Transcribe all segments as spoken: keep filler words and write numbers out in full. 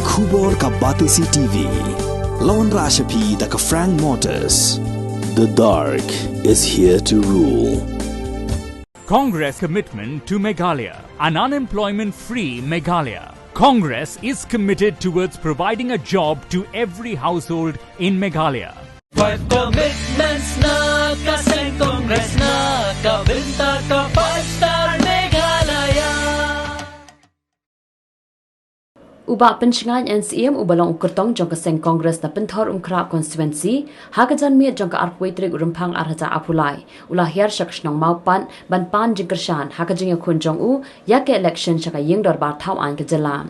Khubor ka Batesi T V. Lawan Rashapi da ka Frank Motors. The dark is here to rule. Congress commitment to Meghalaya, an unemployment-free Meghalaya. Congress is committed towards providing a job to every household in Meghalaya. Five commitments na ka seng Congress na ka bynta ka Five Star Meghalaya. U Bah Pynshngain N Syiem uba long u kyrtong jong ka seng Congress na Pynthorumkhrah constituency, ha ka janmiet jong ka arphew tarik u Rymphang arhajar arphew lai, u la hiar sha ka shnong Mawpat ban pan jingkyrshan ha ka jingïakhun jong u ïa ka election sha ka ïing dorbar thaw aiñ ka jylla.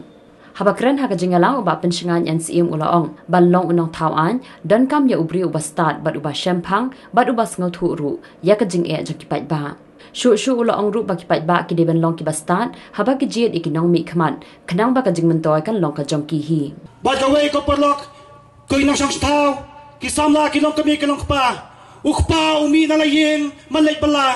Haba kren ha ka jingïalang u Bah Pynshngain N Syiem u la ong ban long u nongthaw aiñ donkam ïa u briew uba stad bad uba shemphang bad uba sngewthuh ruh ïa ka jingeh jong ki paidbah. Shuh shuh u la ong ruh ba ki paidbah ki dei ban long kiba stad haba ki jied ïa ki nongmihkhmat khnang ba ka jingmyntoi kan long ka jong ki hi. Bad kawei ka paralok, ko ki nongshong shnong, ki samla, ki longkmie ki longkpa. U kpa u mih na la ïing man leit bylla,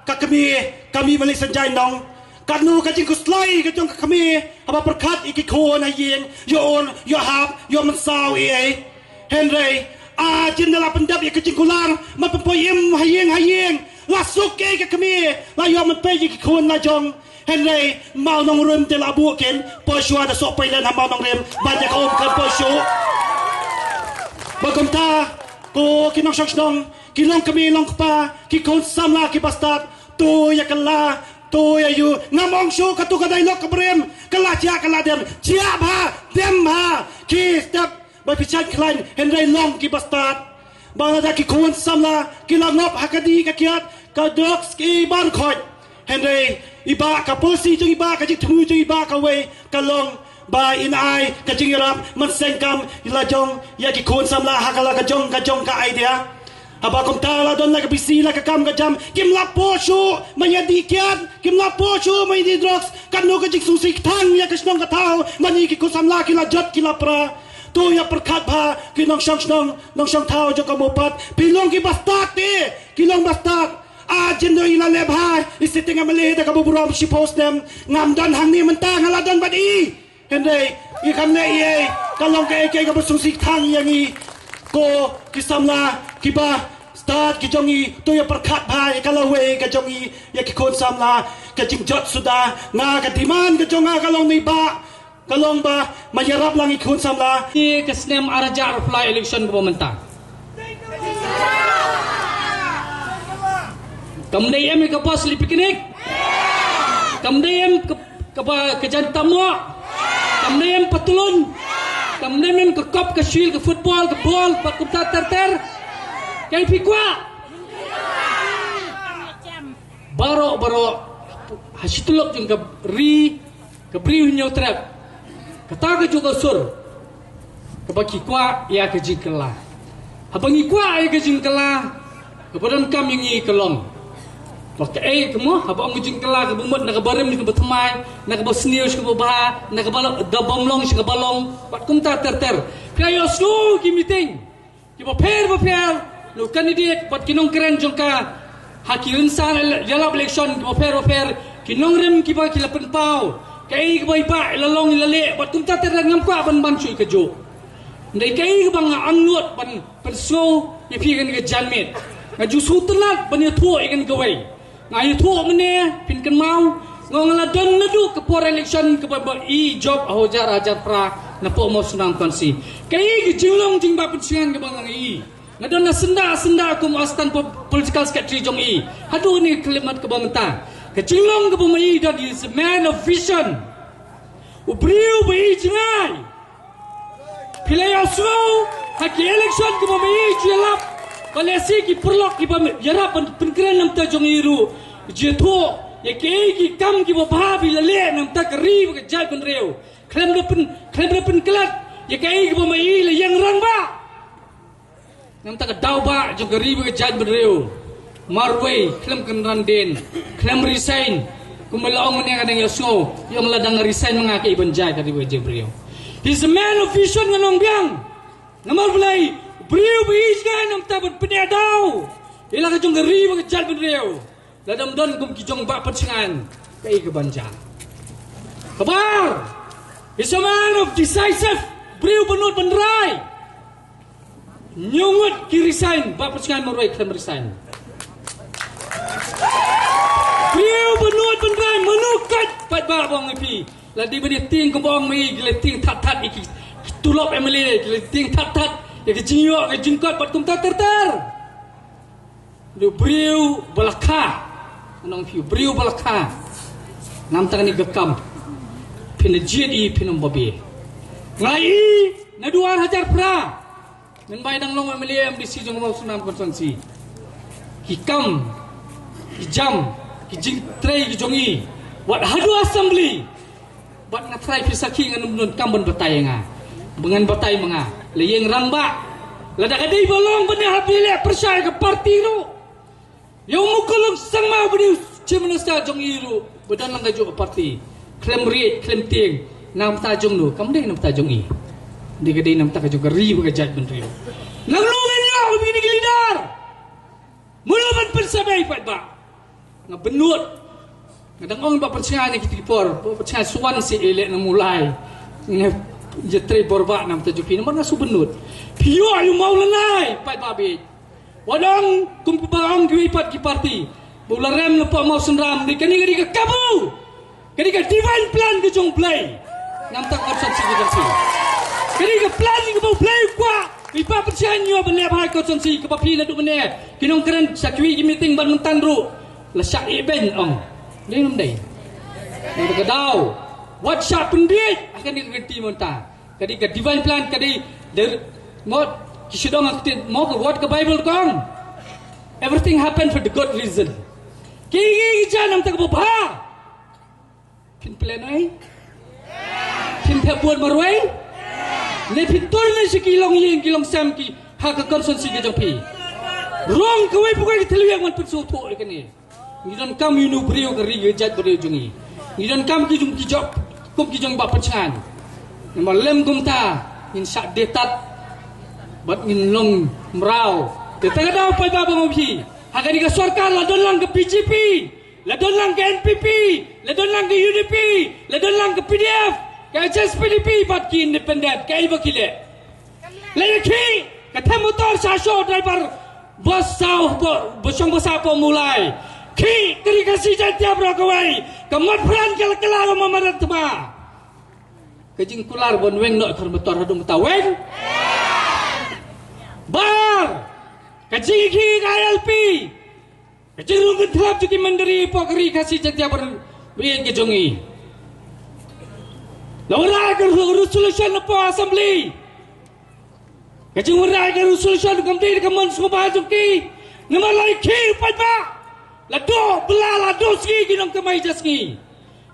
ka kmie ka mih man leit synjai nong. Katno ka jingkhuslai ka jong ka kmie haba pyrkhat ïa ki khun ha ïing, ïoh ur, ïoh hap, ïoh mynsaw ei ei. Hynrei a jin da la pyndep ïa ka jingkular, man pynpoi im ha ïing ha ïing, la suk ei ka kmie, la ïoh man peit ïa ki khun la jong. Hynrei Mawnongrim te la buh kin, poi shuwa da soh pailen ha Mawnongrim ban ïa ka um kan poi shuh. Ba kumta, ko ki nongshong shnong, ki longkmie longkpa, ki khun samla kiba stad, to ïa kylla, to ïa ïoh. Ngam ong shuh kato ka dialogue ka brem, kylla jia kylla dem, jia bha, dem bha. Ki step ba phi shait khlaiñ, hynrei long kiba stad. Ba lada ki khun samla ki la ngop ha ka dih ka kiad, ka drugs ki bar khoit. Hynrei i Bah, ka policy jong i Bah, ka jingthmu jong i Bah kawei ka long ba in ai ka jingïarap man seng kam la jong ïa ki khun samla ha ka la ka jong ka jong ka idea. Haba kumta la don la ka bisi la ka kam ka jam, kim lah poi shuh man ïa dih kiad, kim lah poi shuh man ïa dih drugs. Katno ka jingsngewsih kthang ïa ka shnong ka thaw man ïa ki khun samla ki la jot ki la pra. To ïa pyrkhat bha ki nongshong shnong nongshong thaw jong ka Mawpat, phi long kiba stad te, ki long ba stad. A jin do i la leh bha i sitting MLA da kaba burom shiphew snem, ngam don hangne mynta, nga la don bad i. Hynrei i kham leh ei ei, ka long kaei kaei kaba sngewsih kthang ïa ngi. Ko ki samla kiba stad ki jong i, to ïa pyrkhat bha ïa ka lawei ka jong i, ïa ki khun samla, ka jingjot suda. Nga ka demand ka jong nga ka long na i Bah, ka long ba ma ïarap lang ïa ki khun samla. Ïa ka snem arhajar arphew lai election kaba mynta, kam dei em ïa ka bus leit picnic, kam dei em ka, kaba ka jaiñ tamok, kam dei em patlun, kam dei em ka kop ka shield ka football ka bol bad kumta ter ter. Kaei phi kwah? Baroh baroh ha shi tylli jong ka ri, ka Bri u Hynñiewtrep, kata ka juh ka sur kaba ki kwah ïa ka jingkylla. Haba ngi kwah ïa ka jingkylla, kaba donkam ïa ngi ka long ba kaei ka mo, haba ong ka jingkylla kaba mut na kaba rim sha kaba thymmai, na kaba sniew sha kaba bha, na kaba da bym long sha kaba long bad kumta ter ter. Phi ïohsngew ki meeting kiba pher ba pher na u candidate bad ki nongkren jong ka ha ki rynsan ele-, ïalap election kiba pher ba pher, ki nongrim kiba ki la pynpaw kaei kaba i Bah i la long i la leh bad kumta ter ter. Ngam kwah ban ban shuh ïa kajuh. Hynrei kaei kaba nga angnud ban pynsngew ïa phi kane ka janmiet, nga ju sngewtynnat ban ïathuh ïa kane kawei. Nga ïathuh mynne, phin kynmaw, nga ong nga la don naduh ka por election kaba ma i jop ha u hajar hajar phra na poh Mawsynram constituency. Kaei ka jinglong jong i Bah Pynshngain kaba nga ïohi, nga don ha syndah syndah kum assistant po-, political secretary jong i haduh kane ka khyllipmat kaba mynta. Ka jinglong kaba ma i don, he is a man of vision. U briew ba ïeit jngai. Phi la ïohsngew ha ki election kiba ma i ju ïalap, ba lehse ki paralok kiba ïarap ban pynkren na bynta jong i ruh ju ïathuh ïa kiei ki kam kiba bha ba i la leh na bynta ka ri bad ka jaitbynriew. Khlem da pyn, khlem da pynklet ïa kaei kaba ma i la ïeng rangbah na bynta ka daw bah jong ka ri bad ka jaitbynriew. Marwei khlem kynran dien, khlem resign. Kumba la ong mynne, nga dang ïohsngew, ïa ong lada nga resign ma nga kaei ban jia ïa ka ri bad ka jaitbynriew. He's a man of vision, ngan ong biang. Namar balei? Briew ba ïeit jngai na bynta ban pynïadaw ïa la ka jong ka ri bad ka jaitbynriew. Lada ym don kum ki jong Bah Pynshngain, kaei kaban jia? Kaba ar, he's a man of decisive. Briew ba nud ban rai. Hynñiew ngut ki resign, Bah Pynshngaiñ Marwei khlem resign. Briew ba nud ban rai, mano kat pat ba ong ïa phi. Lada ban ïa tieng kumba ong ma i, ki la tieng that that ïa ki, ki tulop M L A, ki la tieng that that ïa ki jingïoh, ki jingkot bad kumta ter ter. Dei u briew ba la kha. Ngan ong ïa phi, u briew ba la kha. Namta kane ka kam. Phin da jied ïa i, phin ym babe. Nga ïohi naduh ar hajar phra, mynba i dang long M L A M D C jong ka Mawsynram constituency, ki kam, ki jam, ki jingtrei ki jong i, wat haduh assembly. Bad nga trai phi sakhi, ngan ym donkam ban batai ïa nga. Ba ngan batai ma nga. La ïeng rangbah. Lada ka dei ba long ban ïa ha phi leh pyrshah ïa ka party ruh. Ïa u Mukul Sangma ba dei u Chief Minister jong i ruh, ba don lang ka juh ka party. Khlem riej, khlem tieng. Na ka bynta jong no, kam dei na ka bynta jong i. Dei ka dei na ka bynta ka jong ka ri bad ka jaitbynriew. Nangno ngin ïoh ïa kine ki leader? Mano ban pynsamoi pat ba nga bynnud. Nga dang ong Bah Pynshngaiñ ha kito ki por, Bah Pynshngaiñ, shu wan seh ïaleh na Mawlai. Nga ïatrei bor bah na ka bynta jong phi, namar nga shu bynnud. Phi ïoh ïa u Mawlanai pat ba bit. Wat ong kum ba ong kiwei pat ki party ba u la rem lypa Mawsynram, dei kane ka dei ka kabu. Ka dei ka divine plan ka jong U Blei. Namta ka constituency ka jong phi. Ka dei ka plan kaba U Blei u kwah. Ba i Bah Pynshngaiñ u ïoh ban leh bha ha ka constituency kaba phi naduh mynne, ki nongkren sha kiwei ki meeting bad mynta ruh la shah ïeh beiñ, ong. Dei ne ym dei? Namta ka daw, wat shah pynbiej ha kane ka kynti mynta. Ka dei ka divine plan, ka dei, dei, mo, ki shu dang, mo, ka, wat ka Bible ka ong, everything happen for the good reason. Ki, ki, ki jan namta kaba bha. Phin plan ei? Phin thep vote marwei? Ne phin tur ne sha ki longïing ki longsem ki ha ka constituency ka jong phi? Rung kawei pa kawei ka thylliej, wan pynsngewthuh ïa kane. Ngi donkam ïa u briew ka ri ka jaitbynriew jong ngi. Ngi donkam ki jong ki jop kum ki jong Bah Pynshngaiñ. Namar lem kumta ngin shah die tad bad ngin long mraw. Te ta ka daw paidbah bangma phi, ha kane ka sorkar la don lang ka B J P, la don lang ka N P P, la don lang ka U D P, la don lang ka P D F, ka H S P D P bad ki independent, kaei ba ki leh? La ïa khih ka them motor sha shuh, driver bus saw, ba shong bus saw hapoh Mawlai. Khih ka Ri Khasi Jaiñtia baroh kawei, ka mot phran ka la kylla ka mamadan thma. Ka jingkular ban weng noh ka motor haduh mynta weng? Bar, ka jingkhih ka I L P. Ka jingrung kynthlap jong ki mynder hapoh ka Ri Khasi Jaiñtia baroh ka jong i. La wanrah ka resolution hapoh Assembly. Ka jingwanrah ka resolution kam dei da ka mon sngewbha jong ki. Namar la ïa khih paidbah. La duh bylla la duh sngi ki nongkamai jasngi.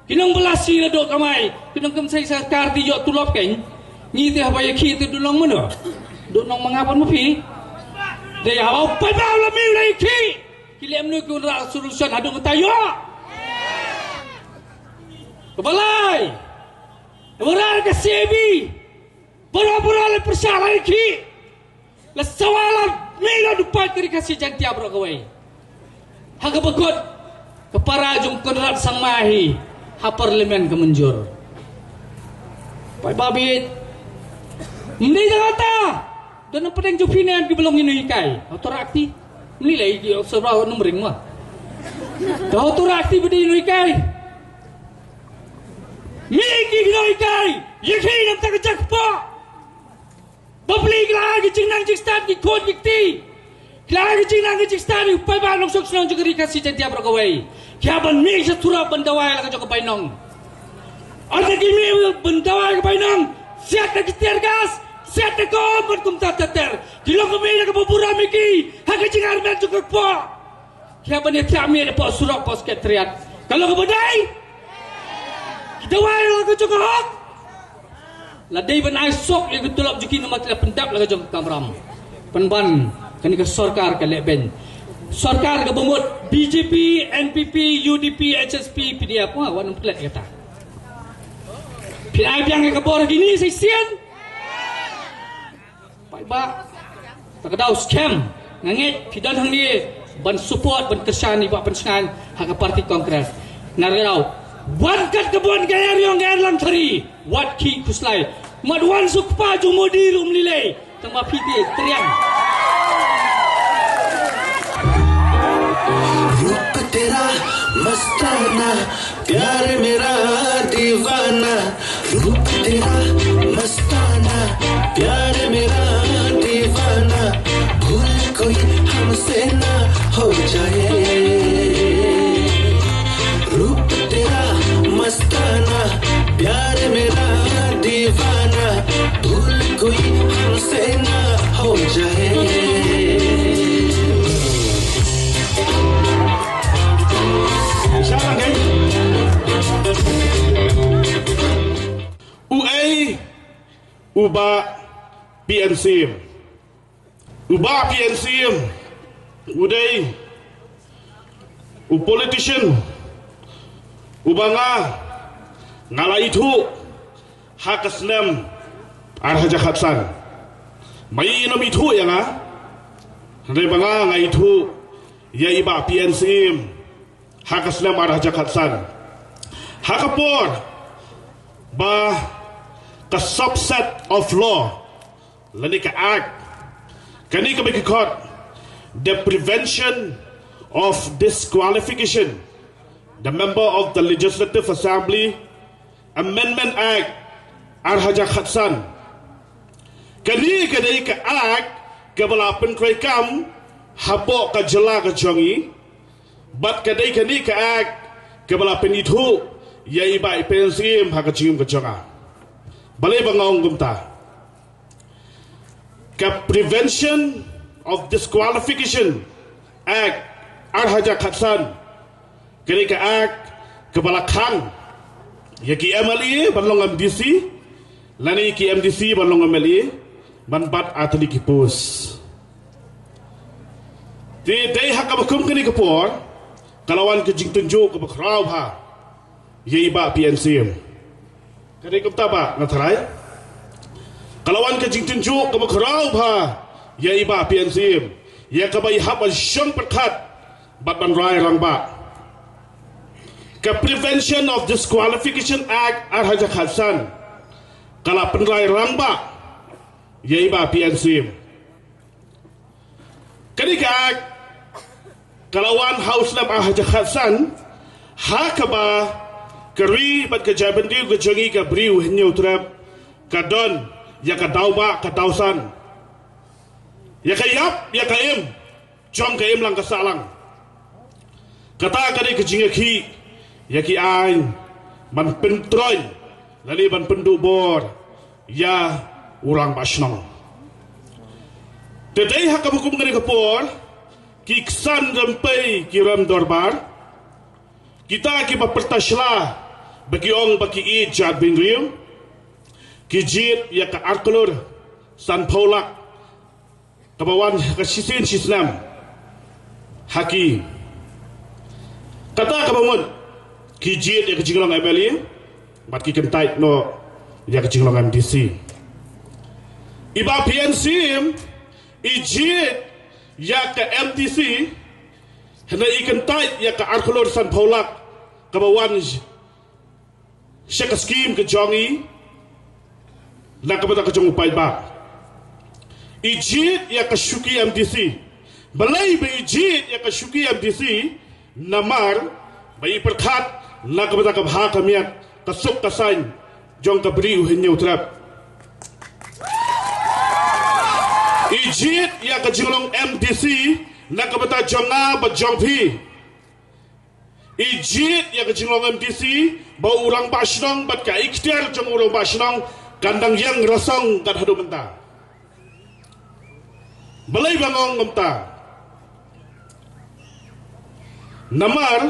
Ki nongbylla sngi la duh kamai, ki nongkamai sorkar te ïoh tulop kein. Ngi te haba ïa khih te duh nong mano? Duh nong ma nga bad ma phi. Dei haba u paidbah u la mih u la ïa khih, ki leh mano? Ki wanrah resolution haduh mynta ïoh? Kaba lai, wanrah ka C A B. Baroh baroh la pyrshah, la ïa khih. La sawa la mih la duh paid ka Ri Khasi Jaiñtia baroh kawei. Ha kaba kut ka para jong Conrad Sangma hi ha Parliament ka mynjur. Paidbah bit. Ym dei tang kata. Don napdeng jong phi ne em kiba long ki nonghikai? Hato rah kti? Ym lei lei ki observer wat nym ring ma. Ka hato rah kti ba dei nonghikai? Mih ki nonghikai, ïa khih namar ka jakhpoh. Bapli ki la ai ka jingnang jingstad ki khun ki kti. Ki la ai ka jingnang ka jingstad ïa u paidbah nongshong shnong jong ka Ri Khasi Jaiñtia baroh kawei. Ki hap ban mih sha Turop ban dawai la ka jong ka bainong. Ynda ki mih ban dawai ka bainong, siat da ki tear gas, siat da ka um bad kumta ter ter. Ki long ka mih da kaba burom ïa ki ha ka jingarmet jong ka kpoh. Ki hap ban ïa thiah miet hapoh surok, hapoh Secretariat. Ka long kaba dei? Ki dawai la ka jong ka hok. La dei ban ai suk ïa ka tulop jong ki namar ki la pyndap la ka jong ka kamram. Pynban kane ka sorkar ka lehbeiñ. Sorkar kaba mut B J P, N P P, U D P, H S P, P D F, wa, wat nym klet ïa kata. Phi ai biang ïa ka bor ha kine sa shisien. Paidbah, ta ka daw skhem, nga ngeit phi don hangne ban support, ban kyrshan ïa i Bah Pynshngaiñ ha ka party Congress. Na ka daw, Wan kat ka buan ka er yong ka er lang thari. Wat ki kuslai. Mat wan suk pa jong Modi rum lilei. Tang ma phi te triang. रूप तेरा मस्ताना, प्यार मेरा दीवाना। रूप तेरा मस्ताना, प्यार मेरा दीवाना। भूल कोई हमसे ना हो जाए। रूप तेरा मस्ताना, प्यार मेरा दीवाना। भूल कोई हमसे ना हो जाए। Uei u bah P N Syiem? U bah P N Syiem u dei u politician uba nga nga la ithuh ha ka snem ar hajar khatsan. Ma i nym ithuh ïa nga, hynrei ba nga nga ithuh ïa i bah P N Syiem ha ka snem ar hajar khatsan. Ha ka por ba ka subset of law lane ka act kane kaba ki khot the Prevention of Disqualification the Member of the Legislative Assembly Amendment Act ar hajar khatsan. Kane ka dei ka act kaba la pyntreikam hapoh ka jylla ka jong i. Bad ka dei kane ka act kaba la pynithuh ïa i bah P N Syiem ha ka jingim ka jong nga. Balei ba nga ong kumta? Ka Prevention of Disqualification Act ar hajar khatsan ka dei ka act kaba la khang ïa ki M L A ban long M D C lane ki M D C ban long M L A ban bat artylli ki post. Te dei ha kaba kum kane ka por ka la wan ka jingtynjuh kaba khraw bha ïa i bah P N Syiem. Ka dei kumta bah na tharai? Ka la wan ka jingtynjuh kaba khraw bha ïa i bah P N Syiem ïa kaba i hap ban shong pyrkhat bad ban rai rangbah. Ka Prevention of Disqualification Act ar hajar khatsan ka la pynrai rangbah ïa i bah P N Syiem. Kane ka act ka la wan ha u snem ar hajar khatsan ha kaba ka ri bad ka jaitbynriew ka jong i ka Bri u Hynñiewtrep ka don ïa ka daw bah ka daw san, ïa ka ïap ïa ka im jong ka imlang ka sahlang. Kata ka dei ka jingïakhih ïa ki aiñ ban pyntroiñ lane ban pynduh bor ïa u rangbah shnong. Te dei ha kaba kum kane ka por ki ksan rympei ki rem dorbar, kita kiba pyrta sla ba ki ong ba ki ïeit jaitbynriew, ki jied ïa ka ar klur sanphew lak kaba wan ha ka shisien shisnem ha ki. Kata kaba mut ki jied ïa ka jinglong M L A bad ki kyntait noh ïa ka jinglong M D C. I bah P N Syiem i jied ïa ka M D C hynrei i kyntait ïa ka ar klur sanphew lak kaba wan sha ka skim ka jong i na ka bynta ka jong u paidbah. I jied ïa ka shuki M D C. Balei ba i jied ïa ka shuki M D C? Namar ba i pyrkhat na ka bynta ka bha ka miat ka suk ka saiñ jong ka Bri u Hynñiewtrep. I jied ïa ka jinglong M D C na ka bynta jong nga bad jong phi. I jied ïa ka jinglong M D C ba u rangbah shnong bad ka iktiar jong u rangbah shnong kan dang ïeng rasong kat haduh mynta. Balei ba nga ong kumta? Namar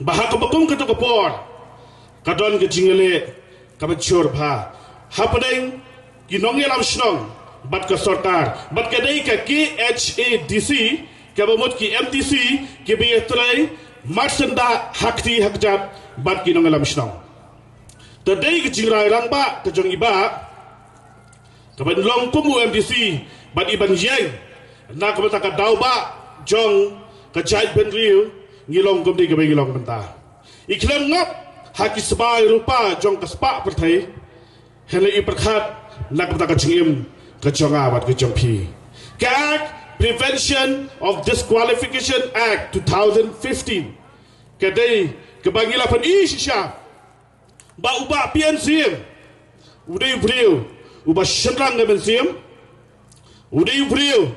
ba ha kaba kum katu ka por ka don ka jingïaleh kaba jur bha hapdeng ki nongïalam shnong bad ka sorkar bad ka dei ka K H A D C kaba mut ki M D C kiba ïatrei marsyndah ha kti ha kjat bad ki nongïalam shnong. Te dei ka jingrai rangbah ka jong i bah kaban long kum u M D C bad i ban ïeng na ka bynta ka daw bah jong ka jaitbynriew. Ngi long kumne kaba ngi long mynta. I khlem ngop Ha ki sbai rupa jong ka spah pyrthei, hynrei i pyrkhat na ka bynta ka jingim ka jong nga bad ka jong phi. Ka Act Prevention of Disqualification Act two thousand fifteen. Ka dei kaba ngi la pyni shisha ba u Bah P N Syiem u dei u briew uba shynrang ka mynsiem, u dei u briew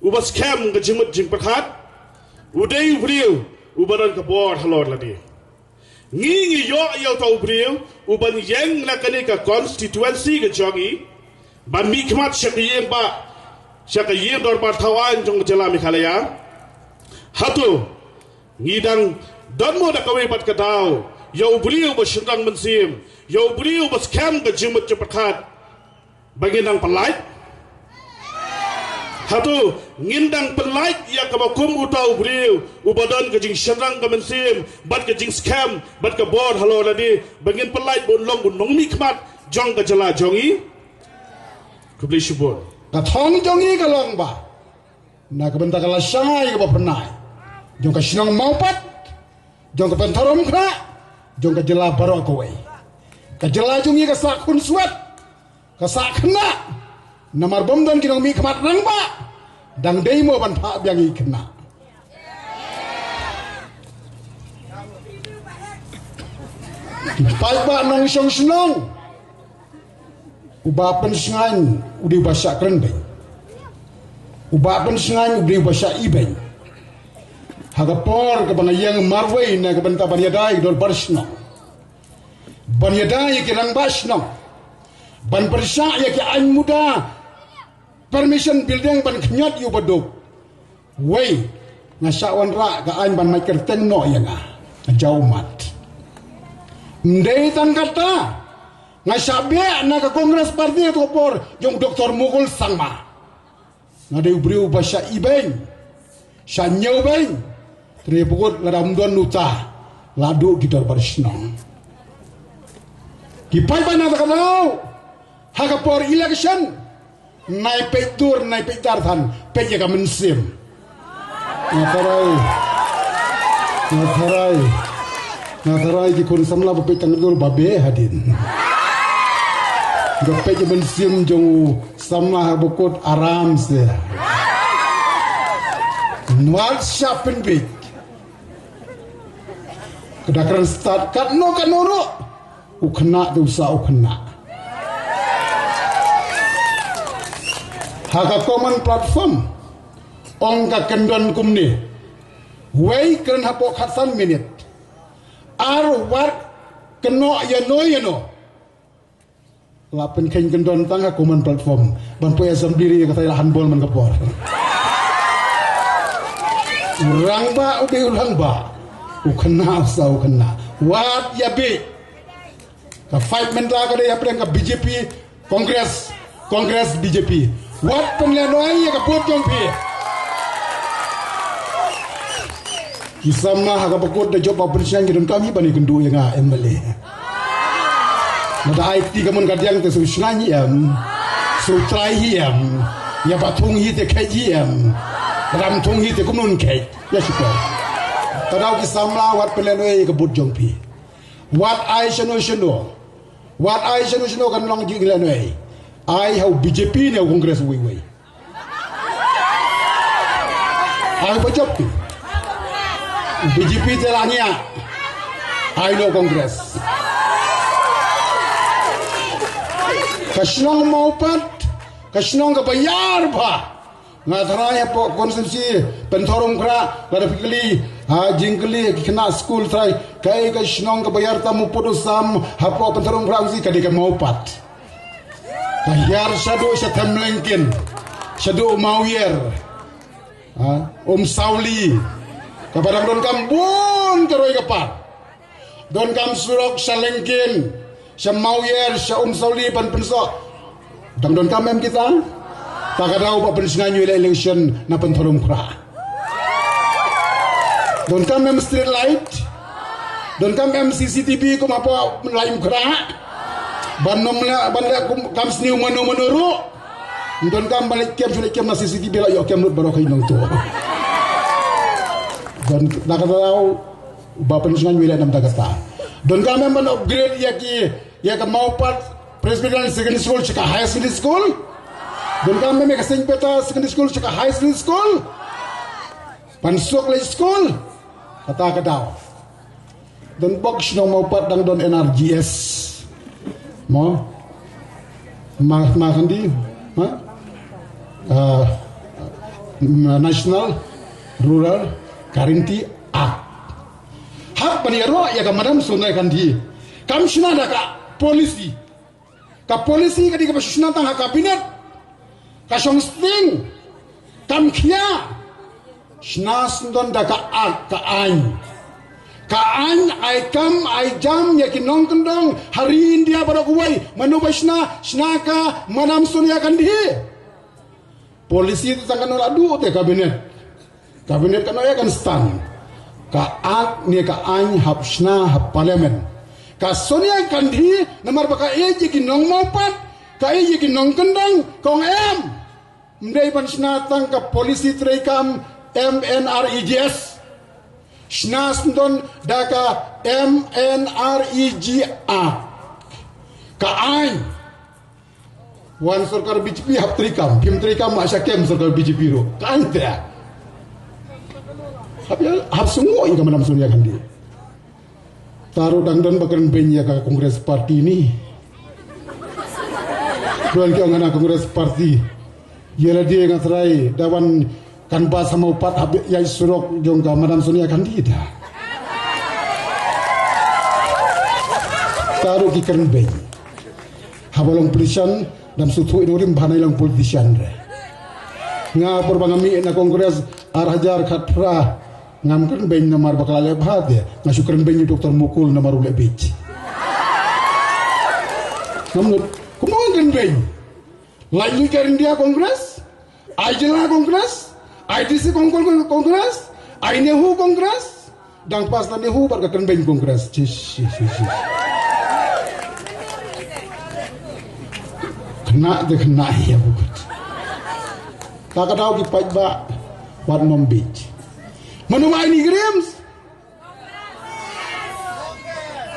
uba skhem ka jingmut jingpyrkhat, u dei u briew uba don ka bor halor lade. Ngi ngi ïoh ïa uta u briew uban ïeng na kane ka constituency ka jong ngi ban mihkhmat sha ka ïing ba, sha ka ïing dorbar thaw aiñ jong ka jylla Meghalaya. Hato ngi dang don mo da kawei pat ka daw ïa u briew uba shynrang mynsiem, ïa u briew uba skhem ka jingmut jingpyrkhat, ba ngin dang pynlait? Hato ngin dang pynlait ïa kaba kum uta u briew uba don ka jingshynrang ka mynsiem bad ka jingskhem bad ka bor halor lade, ba ngin pynlait ba un long u nongmihkhmat jong ka jylla jong ngi? Khublei shibun. Ka thong jong ngi ka long ba na ka bynta ka lashai kaba pynai jong ka shnong Mawpat, jong ka Pynthorumkhrah, jong ka jylla baroh kawei, ka jylla jong ngi ka sah khunswet, ka sah khynnah. Namar bym don ki nongmihkhmat rangbah, dang dei mo ban phah biang ïa ki khynnah? Ki paidbah nongshong shnong, u Bah Pynsngain u dei uba shah kren beiñ, u Bah Pynsngain u dei uba shah i beiñ. Ha ka por kaba nga ïeng marwei na ka bynta ban ïada ïa ki dorbar shnong, ban ïada ïa ki rangbah shnong, ban pyrshah ïa ki aiñ muda, permission building ban khñiot ïa u baduk, wei, nga shah wanrah ka aiñ ban mait kyrteng noh ïa nga. Nga jaw ummat. Ym dei tang katta, nga shah beh na ka Congress Party ha ka por jong u Doctor Mukul Sangma. Nga dei u briew uba shah i beiñ, shah ñiew beiñ. Te hapoh kut lada ym don uta, la duh ki dorbar shnong. Ki paidbah na kata ka daw, ha ka por election, nai peit dur, nai peit dar than, peit ïa ka mynsiem. Nga tharai, nga tharai, nga tharai ki khun samla ba peit tang dur ba beh hadien. Nga peit ïa ka mynsiem jong u samla hapoh kut aram se. Wat shah pynbeit. Ka da kren stad katno katno ruh, u khynnah te u sah u khynnah. Ha ka common platform, ong ka kyndon kumne. Wei kren hapoh khatsan minit. Ar wat kynnoh ïano ïano. La pynkheiñ kyndon tang ha common platform. Ban poi assembly ri ka tai la handball man ka por. U rangbah u dei u rangbah. U khynnah u sah u khynnah. Wat ïa bih. Ka fight mynta ka dei hapdeng ka B J P, Congress, Congress B J P. Wat pynlehnohei ïa ka vote jong phi. Ki samla ha kaba kut da jop ba pynshngaiñ ki donkam hi ban ïakynduh ïa nga M L A. Lada ai kti ka mon ka diang te shu shngaiñ hi em. Shu trai hi em. Ïa ba thung hi te kheit hi em. Lada ym thung hi te kumno yn kheit. Ïa shukor. Te daw ki samla wat pynlehnohei ïa ka vote jong phi. Wat ai shano shano. Wat ai shano shano kan long jingïalehnohei. Ai ha u B J P ne u Congress uwei uwei. Ai ba jop ki. U B J P te la ngiah. Ai noh Congress. Ka shnong Mawpat, ka shnong kaba ïar bha. Nga tharai hapoh constituency Pynthorumkhrah, lada phi kylli, ha, jingkylli ki khynnah skul tharai, kaei ka shnong kaba ïar tam u pud u sam hapoh Pynthorumkhrah, u si ka dei ka Mawpat. Ka hiar shaduh sha Themlyngkien, shaduh Mawïar, ha, Umsawli. Kaba dang donkam bun ka roi ka par. Donkam surok sha Lyngkien, sha Mawïar, sha Umsawli ban pynsoh. Dang donkam em kita? Ta ka daw ba pynshngaiñ ïa u election na Pynthorumkhrah. Donkam em street light. Donkam em C C T V kum hapoh Laitumkhrah. Ban nym leh, ban leh kum kam sniew mano mano ruh. Donkam ban leh kem shu leh kem na C C T V la ïoh kem lut baroh ka nongtuh. Don ta ka daw ba pynshngaiñ ïa u election na kata. Donkam em ban upgrade ïa ki, ïa ka Mawpat Presbyterian Secondary School sha ka Higher Secondary School? Donkam em ïa ka Saint Peter Secondary School sha ka Higher Secondary School? Ban suk leit skul? Kata ka daw. Don bok shnong Mawpat dang don N R G S. Mo? Ma, ma kandi? Ma? Ah, National Rural Guarantee Act. Hap ban ïaroh ïa ka Madam Sonia Gandhi. Kam shna da ka policy. Ka policy ka dei kaba shu shna tang ha cabinet. Ka shong sting. Kam khia. Shna sngewdon da ka act, ka aiñ. Ka aiñ ai kam ai jam ïa ki nongkyndong ha ri India baroh kawei. Mano ba shna, shna ka Madam Sonia Gandhi. Policy te tang kano la duh te cabinet. Cabinet kano ïa kan stand. Ka act ne ka aiñ hap shna ha parliament. Ka Sonia Gandhi namar ba ka ïeit ïa ki nong Mawpat, ka ïeit ïa ki nongkyndong, ka ong em. Ym dei ban shna tang ka policy treikam M N R E G S. Shna sngewdon da ka M N R E G Act. Ka aiñ. Wan sorkar B J P hap treikam, phim treikam ma sha kem sorkar B J P ruh. Ka aiñ te. Hap ïa, hap sngew ïa ka Madam Sonia Gandhi. Te ruh dang don ba kren beiñ ïa ka Congress Party ni. Don ki ong na Congress Party. Ïa lade nga trai da wan kan ba sa Mawpat hap ïa surok jong ka Madam Sonia Gandhi da. Te ruh ki kren beiñ. Haba long politician, dam sngewthuh ïa u rim ba nai long politician re. Nga por ba nga mih na Congress ar hajar khatphra, ngam kren beiñ namar ba ka la leh bha te. Nga shu kren beiñ ïa u Doctor Mukul namar u leh beit. Ngam nud, kumno ngan kren beiñ? Lai lui ka India Congress, ai jylla Congress, ai D C Kon-, Kon-, Congress, ai NEHU Congress. Dang pass na NEHU bad ka kren beiñ Congress. Chish, chish, chish, chish. Kena de kena ïa bukut. Ka ka daw ki paidbah wat mom beit. Mano ma ai ni grims?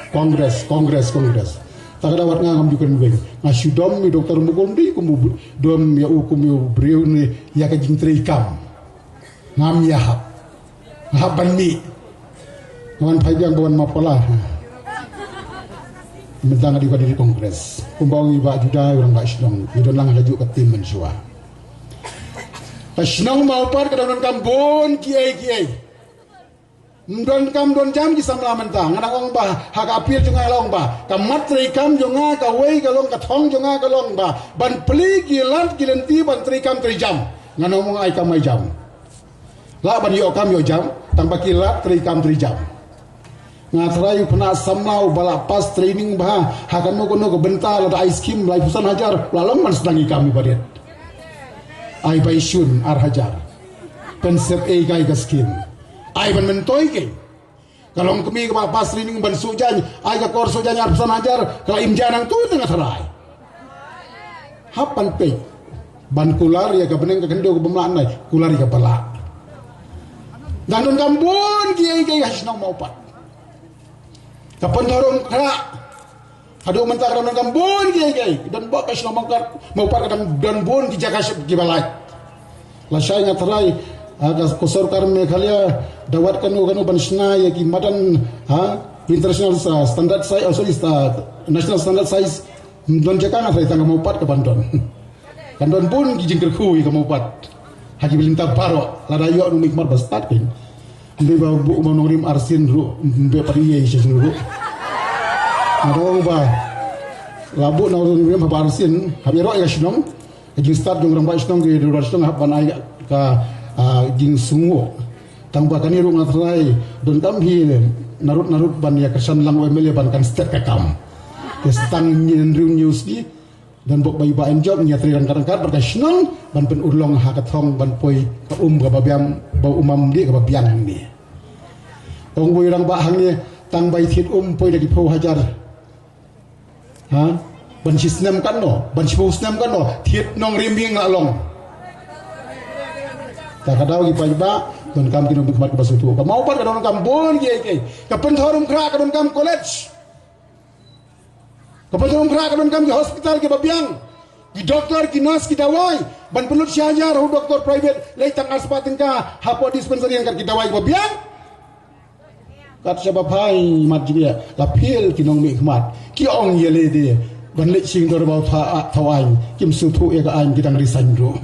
Congress, Congress, Congress. Ta ka daw wat nga ngam ju kren beiñ. Nga shu dom ïa u Doctor Mukul, ym dei kum u br-, dom ïa u kum ïa u briew ne ïa ka jingtreikam. Ngam ïahap. Nga hap ban mih. Nga wan phai biang ba wan map pala. Mynta nga dei u candidate Congress. Kumba ong i Bah Judah, i rangbah shnong. Ngi don lang ha kajuh ka team mynshuwa. Ka shnong Mawpat ka dang donkam bun kiei kiei. Ym donkam don jam ki samla mynta. Nga dang ong ba ha ka appeal jong nga la ong ba ka mat treikam jong nga kawei ka long, ka thong jong nga ka long ba ban plie ki lad ki lynti ban treikam treijam. Nga ong ai kam ai jam. Lah ban ïoh kam ïoh jam, tang ba ki lad treikam treijam. Nga trai u khynnah samla uba la pass training bha ha kano kano ka bynta, lada ai skim laiphew san hajar, la long ban sdang ïa ka kam iba rit. Ai bai shun ar hajar. Pynsep ei kai ka skim. Ai ban myntoi keiñ. Ka long kmie kaba pass training ban suh jaiñ, ai ka kor suh jaiñ arphew san hajar, ka la im jaiñ nangtu te nga trai. Hap ban peit. Ban kular ïa ka bneng ka khyndew kaba mlak nai, kular ïa kaba lah. Dang donkam bun kiei kiei ha shnong Mawpat. Ka pynthor um khrah. Haduh mynta ka dang donkam bun kiei kiei. Don bok ka shnong Mawpat, Mawpat ka dang don bun ki jaka ship kiba lait. Lashai nga trai, ha, ka, ka sorkar Meghalaya da wad kano kano ban shna ïa ki madan, ha, international, uh, standard size, oh, sorry, sta-, national standard size. Ym don jaka, nga trai tang ka Mawpat ka ban don. Kan don bun ki jingkyrkhu ïa ka Mawpat. Ha ki ba lynta baroh, lada ïoh nongmihkhmat ba stad keiñ. Ym dei ba buh ma nongrim arsien ruh, ym dei pat ïa shisien ruh. Nga da ong ba la buh nongrim haba arsien, haba ïaroh ïa ka shnong. Ka jingstad jong rangbah shnong, ki rangbah shnong hap ban ai ka, ah, jingsngew. Tang ba kane ruh nga trai, donkam hi narud narud ban ïa kyrshan lang u M L A ban kan stet ka kam. Te stang hynñiew hynriew hynñiew sngi, don bok ba i Bah Enjop, ngi ïatrei ryngkat ryngkat bad ka shnong ban pynurlong ha ka thong ban poi ka um kaba biang, ba um am dih kaba biang hangne. Ong wei rangbah hangne, tang ba i thied um poi da ki phew hajar. Ha? Ban shi snem katno, ban shiphew snem katno, thied nongrim ïing la long. Ta ka daw ki paidbah, donkam ki nongmihkhmat kiba sngewthuh. Ka Mawpat ka donkam bun kiei kiei. Ka Pynthorumkhrah ka donkam college. Ka Pyndonkhrah ka donkam ki hospital kiba biang, ki doktor, ki nurse, ki dawai. Ban pynlut shi hajar ha u doktor private, leit tang arspah tyngka, hapoh dispensary kat ki dawai kiba biang. Kat shaba phai mat jingeh, la phial ki nongmihkhmat. Ki ong ïa lade ban leit shim dorbar thaw, thaw aiñ, kim sngewthuh ïa ka aiñ, ki dang resign ruh.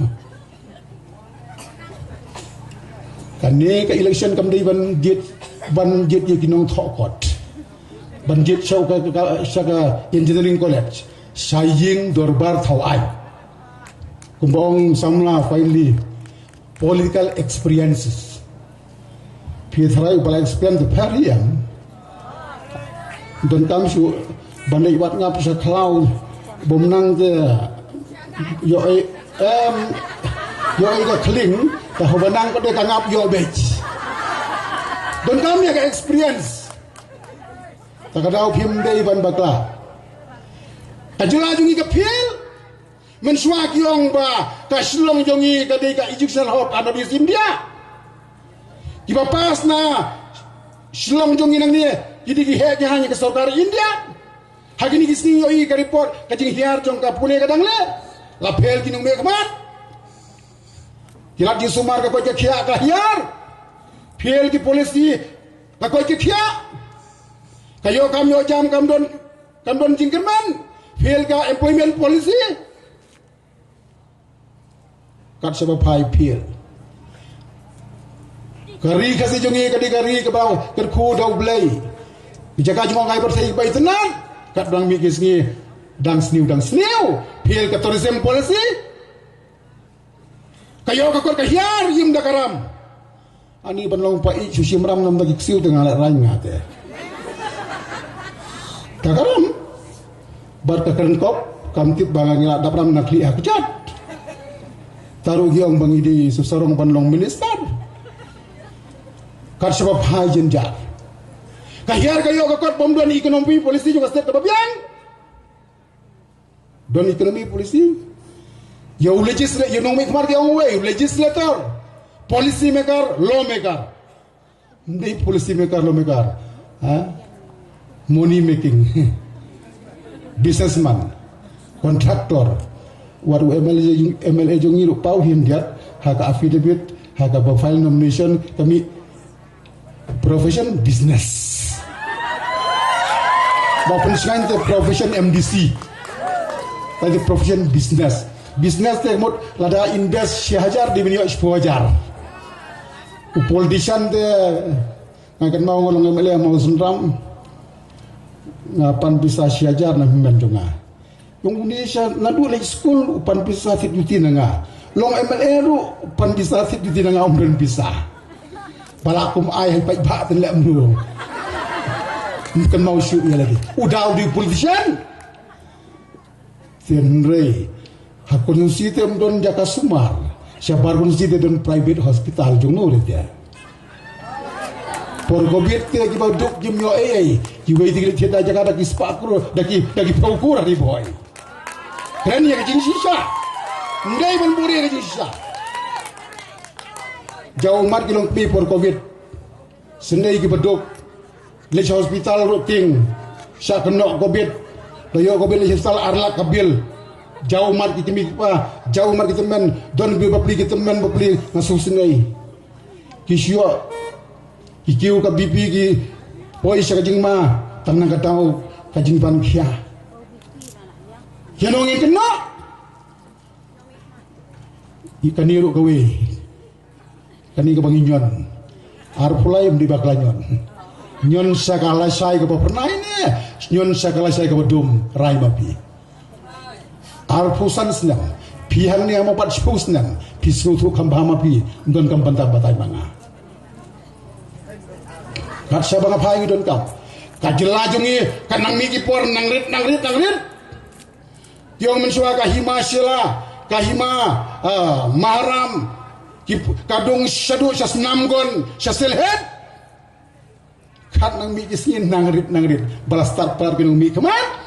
Kane ka election kam dei ban jied, ban jied ïa ki nongthoh kot. Ban jied sha ka, ka, sha ka engineering college, sha ïing dorbar thaw aiñ. Kumba ong samla, finally, political experiences. Phi tharai u ba la experience pher hi em. Donkam shuh ban leit wad ngap sha khlaw. Bym nang te ïoh ei, em, ïoh ei ka khlieng, te haba nang pat de ka ngap ïoh beit. Donkam ïa ka experience. Te ka daw phim dei ban bakla. Ka jylla jong ngi ka phial. Mynshuwa ki ong ba ka Shillong jong ngi ka dei ka educational hub ha North East India. Kiba pass na Shillong jong ngi nangne ki dei ki heh ki haiñ ka sorkar India. Ha kine ki sngi ïohi ka report, ka jinghiar jong ka Pune ka dang leh. La phial ki nongmihkhmat. Ki lad jingsumar ka koit ka khiah ka hiar. Phial ki policy ka koit ka khiah. Ka ïoh kam ïoh jam kam don, kam don jingkyrmen. Phial ka employment policy. Kat shaba phai phial. Ka ri Khasi jong ngi ka dei ka ri kaba kyrkhu da U Blei. Ki jaka jngohkai pyrthei kiba itynnad. Katba dang mih ki sngi, dang sniew, dang sniew. Phial ka tourism policy. Ka ïoh ka kot ka hiar, ym da ka ram. Ani ban long paid shu shim ram namar ki ksiew te nga leh rang nga te. Ka ka ram. Bad ka kren kop, kam tip ba nga ngi la dap ram na khlieh ha kjat. Te ruh ki ong ba ngi dei shu sarong ban long minister. Kat shaba phai jynjar. Ka hiar ka ïoh ka kot, bym don economy policy jong ka state kaba biang. Don economy policy. Ïa u legislator, ïa u nongmihkhmat ki ong uwei, u legislator, policy maker, law maker. Ym dei policy maker, law maker. Ha? Money making. Businessman. Contractor. Wat u M L A, M L A jong ngi ruh paw hyndiat, ha ka affidavit, ha kaba file nomination, ka mih profession business. Ba pynshngaiñ te profession M D C. Te profession business. Business te mut lada invest shi hajar dei ban ïoh shiphew hajar. U politician te, nga kynmaw nga long M L A ha Mawsynram. Nga pan pisa shi hajar na hynmen jong nga. Long une sha naduh leit skul u pan pisa thied juti na nga. Long M L A ruh u pan pisa thied juti na nga, um don pisa. Ba la kum ai ha i paidbah te leh mano. Ym kynmaw shuh ïa lade. U dei u politician. Te hynrei ha constituency te ym don jaka sumar. Shabar constituency te don private hospital jong no re te. Por covid te kiba duk kim ïoh ei ei. Kiwei te ki leit thied da jaka da ki spah klur, da ki, da ki phew klur ha Ri Bhoi. Kren ïa ka jingshisha. Ym dei ban buri ïa ka jingshisha. Jaw mat ki long kmie por covid. Sngewbha kiba duk leit sha hospital ruh tieng. Sha kynnoh covid. Da ïoh covid leit sha hospital ar lak ka bill. Jaw mat ki kmie ki kpa, jaw mat ki tymmen, don bill bapli ki tymmen bapli nga sngewsynei. Ki shu ïoh, ki kiew ka B P ki poi sha ka jingma, tang na ka daw ka jingpang khia. Ïa nong ïa kynnoh. Ïa kane ruh kawei. Kane kaba ngi ñion. Arphew lai ym dei bakla ñion. Ñion sha ka lashai kaba phyrnai ne ñion sha ka lashai kaba dum, rai ma phi. Arphew san snem. Phi hangne ha Mawpat shiphew snem. Phi sngewthuh kham bha ma phi. Ym donkam ban tang batai ma nga. Kat shaba nga phai ngi donkam. Ka jylla jong ngi ka nang mih ki por nang rit, nang rit, nang rit. Ki ong mynshuwa ka Hima Shella, ka Hima, ah, Maharam, ki, ka dung shaduh sha Snamgon, sha Sylhet. Kat nang mih ki sngi nang rit, nang rit. Ba la start palat ki nongmihkhmat.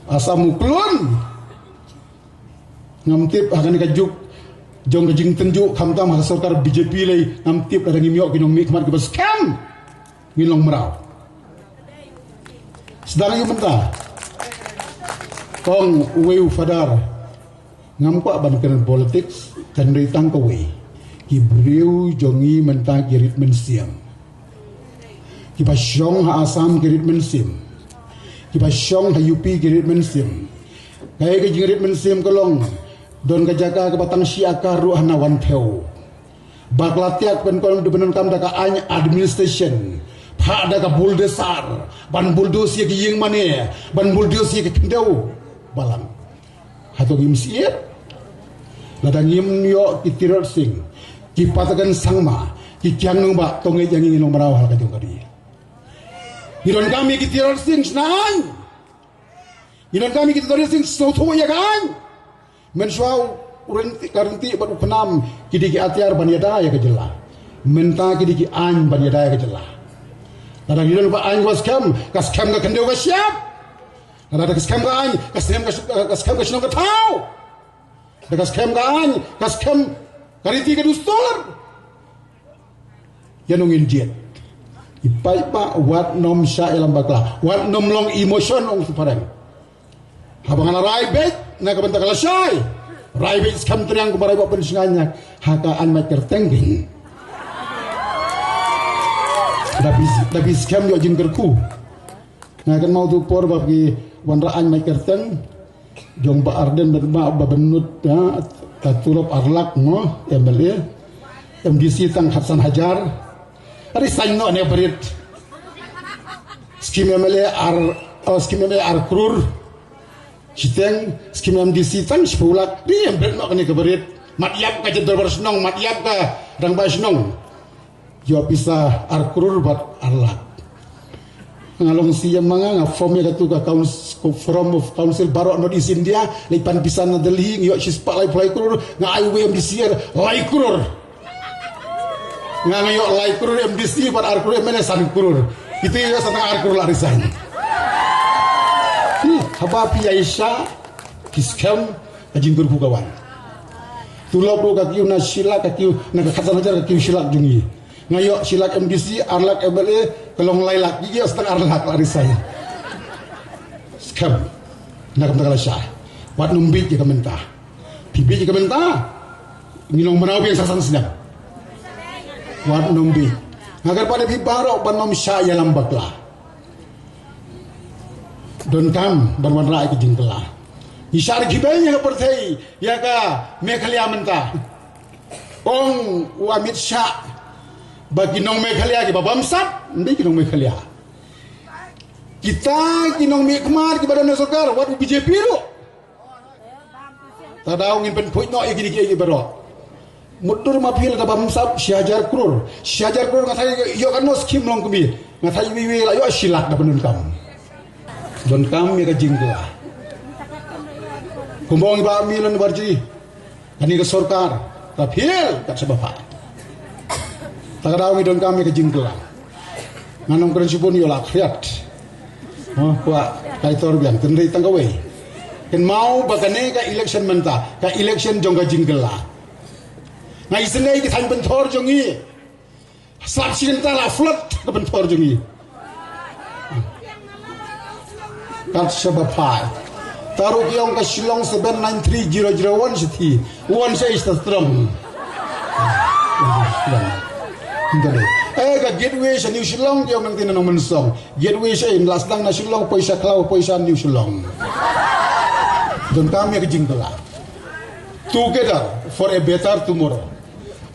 Assam u klun. Ngam tip ha kane ka juk jong ka jingtynjuh khamtam ha ka sorkar B J P lei, ngam tip lada ngim ïoh ki nongmihkhmat kiba skhem. Ngin long mraw. Sdang ïa u mynta. Ong uwei u Father, ngam kwah ban kren politics, kan dei tang kawei. Ki briew jong ngi mynta ki rit mynsiem. Kiba shong ha Assam ki rit mynsiem. Kiba shong ha U P ki rit mynsiem. Kaei ka jingrit mynsiem ka long, don ka jaka kaba tang shi akar ruh hana wan thew. Ba ka la tiak pyndonkam da ka aiñ administration, phah da ka bulldozer, ban bulldoze ïa ki ïing mane, ban bulldoze ïa ki khyndew balang. Hato ngim syier? Lada ngim ïoh ki Tirot Sing, ki Patagon Sangma, ki Kiang Nangbah, to ngeit ïa ngi ngin long mraw ha ka jong ka ri. Ngi donkam ïa ki Tirot Sing shna aiñ. Ngi donkam ïa ki Tirot Sing sngewthuh ïa ka aiñ. Mynshuwa u Rynti, ka Rynti bad u Khnam ki dei ki atiar ban ïada ïa ka jylla. Mynta ki dei ki aiñ ban ïada ïa ka jylla. Lada ngi don ba aiñ ba skhem, ka skhem ka khyndew ka shyiap. Lada ka skhem ka aiñ, ka skhem ka, ka skhem ka shnong ka thaw. Da ka skhem ka aiñ, ka skhem ka riti ka dustur. Ïa nongin jied. I paidbah wat nym shah ïalam bakla. Wat nym long emotion ong shu phareng. Haba nga la rai beit na ka bynta ka lashai, rai beit skhem triang kumba rai ba pynshngaiñ ïa ha ka aiñ mait kyrteng. Da phi, da phi skhem ïoh jingkyrkhu. Nga kynmaw tu por ba phi wanrah aiñ mait kyrteng. Jong Bah Ardent, Bah, Bah Bynnud, ha, ka tulop ar lak mo, M L A. M D C tang khatsan hajar. Resign noh ne barit. Skim M L A ar, oh, skim M L A ar krur. Shiteng, skim M D C tang shiphew lak. Ri em bret noh kane ka barit. Mat ïap ka jait dorbar shnong, mat ïap ka rangbah shnong. Ïoh pisa ar krur bad ar lak. Nga long C M ma nga, nga form ïa katu ka council, Forum of Council baroh North East India, leit pan pisa na Delhi, nga ïoh shispah laiphew lai krur, nga ai uwei M D C lai krur. Nga, nga ïoh lai krur M D C bad ar krur M L A, san krur. Kita ïoh sa tang ar krur, la resign. Hmm, haba phi ïaishah, phi skhem, ka jingkyrkhu ka wan. Tulop ruh ka kiew na shi lak, ka kiew na ka khatsan hajar, ka kiew shi lak jong ngi. Nga ïoh shi lak M D C, ar lak M L A, ka long lai lak, ïa sa tang ar lak, la resign. Skhem. Na ka bynta ka lashai. Wat nym bieit ïa ka mynta. Phi bieit ïa ka mynta, ngi long mraw biang sa san snem. Wat nym bieit. Nga kyrpad ïa phi baroh ban nym shah ïalam bakla. Donkam ban wanrah ïa ka jingkylla. Ngi shah ri kiba ïa ka pyrthei, ïa ka Meghalaya mynta. Ong u Amit Shah ba ki nong Meghalaya kiba bamsap, ym dei ki nong Meghalaya. Kita ki nongmihkhmat kiba don ha sorkar, wat u B J P ruh. Ta daw ngin pynkhuid noh ïa kine kiei kiei baroh. Mutdur ma phi lada bamsap shi hajar krur. Shi hajar krur nga tharai ïoh katno skim long kumne. Nga tharai iwei iwei la ïoh shi lak da pyndonkam. Donkam ïa ka jingkylla. Kumba ong i Bah Milon Barjri. Kane ka sorkar. Ta phil kat shaba phah. Ta ka daw ngi donkam ïa ka jingkylla. Ngan ym kren shibun ïoh la khriat. Mo, kwah kaitor biang, tynrai tang kawei. Kynmaw ba kane ka election mynta, ka election jong ka jingkylla. Nga isynei ki thaiñ pynthor jong ngi. Sap shi kynta la flood ka pynthor jong ngi. Kat shaba phai. Taru ki ong ka Shillong seven nine three zero zero one shi thi. One shi is the strong. Eh, ka gateway sha New Shillong ki ong nangta na Nongmynsong. Gateway sha in la sdang na Shillong, poi sha Khlaw, poi sha New Shillong. Donkam ïa ka jingkylla. Together for a better tomorrow.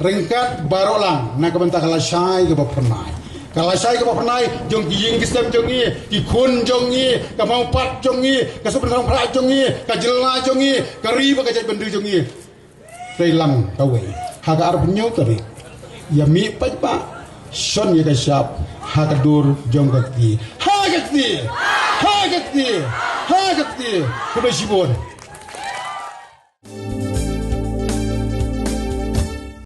Ryngkat baroh lang na ka bynta ka lashai kaba phyrnai. Ka lashai kaba phyrnai jong ki ïing ki sem jong ngi, ki khun jong ngi, ka mawpat jong ngi, ka suk pynthang phra jong ngi, ka jylla jong ngi, ka ri bad ka jaitbynriew jong ngi. Tei lang kawei. Ha ka arphew hynñiew tarik. Ïa mih paidbah. Shon ïa ka shap. Ha ka dur jong ka kti. Ha ka kti. Ha ka kti. Ha ka kti. Khublei shibun.